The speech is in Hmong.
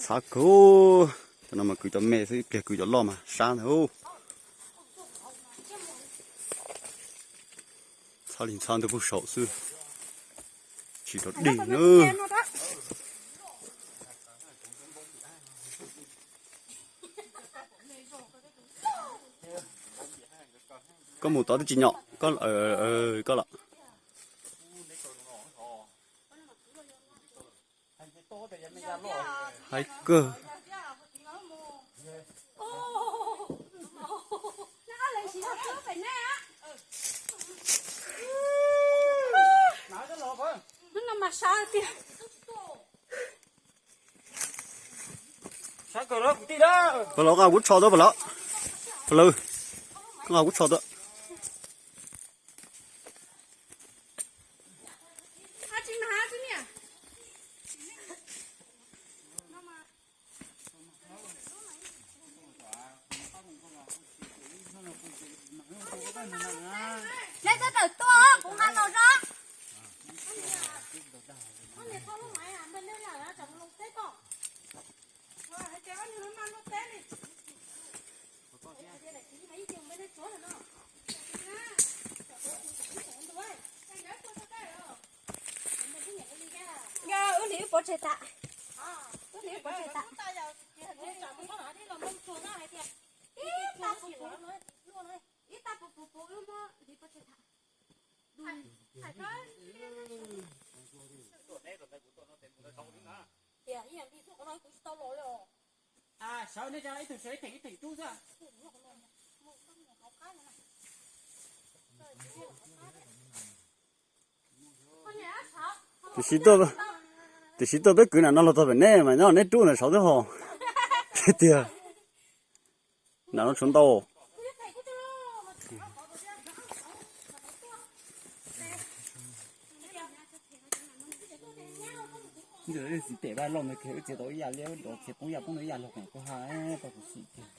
Txhav kawg, cov no mas kwv cov me xwb, ib pliag kwv cov loj mas sab ntag. Txhob li txhob ntug pug saum xwb, tsis rau dig na. Koj mus tod twb tsis nyom koj los. Haib kawg. Pog los, koj nqa kuv tsho tuaj pog los. Pog los, koj nqa kuv tsho tuaj. Neb txhob tawm tuaj, kuv nqa los zog. Yog wb hliv wb pov tseg tas. Wb hliv wb pov tseg tas. Ib tag puv puv, ib tag puv puv wb muab hliv pov tseg tas. Tias ib yam li xwb qhov no kuv tsis tau los li os. Sawv nej ib tug sawv ib theem ib theem rub xwb. Tiam sis tuaj, tiam sis tuaj peb kwv nram no los txog pem nej mas nyob neb rub nram saud twb ho. Tiag tiag. Nram no tshuav ntau. Txiv tes vaj loj ntawd kiag wb txiav tau ib yam li, wb dov txiav poob yam poob ntawd ib yam li, kuv ha tau tus xim kiag.